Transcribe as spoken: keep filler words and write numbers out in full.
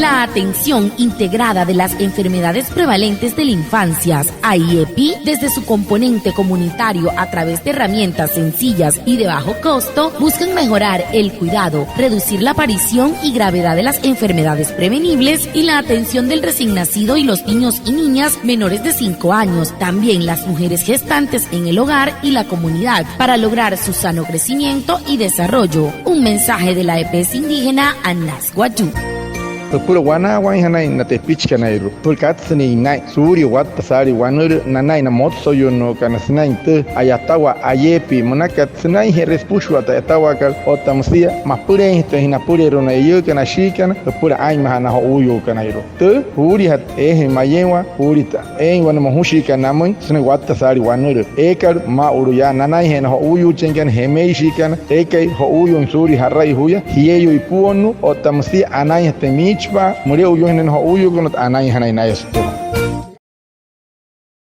La atención integrada de las enfermedades prevalentes de la infancia, A I E P, desde su componente comunitario a través de herramientas sencillas y de bajo costo, buscan mejorar el cuidado, reducir la aparición y gravedad de las enfermedades prevenibles y la atención del recién nacido y los niños y niñas menores de cinco años, también las mujeres gestantes en el hogar y la comunidad, para lograr su sano crecimiento y desarrollo. Un mensaje de la E P S indígena Anas Wayuu. Jüpüla wanaawainjanain na tepichikanairua, jüpüla katsüinjanain suulia watta saalii wanülüü nanain na motsoyunnuukana sünain tü a'yatawaa ayeepia münakat sünainjee süpüshua tü a'yatawaakat otta müsia mapüleeinjatüin jia napüleerua na eiyuukana ashiikana jüpüla aa'inmajaa na jo'uuyuukanairua. Tü juuliajatü eejai mayeinwaa, juulia tü eein wane mojushiikana namüin sünain watta saalii wanülüü. Eekat maa'ulu yaa nanainjee na jo'uuyuucheinkana, jemeishiikana eekai jo'uuyuuin suulia ja'rai juya, jieyuu ipuonnuu otta müsia anainjatüin miichipa'a, müle'uyuuinjanain na jo'uuyuukana otta anainjanain naya sütüma.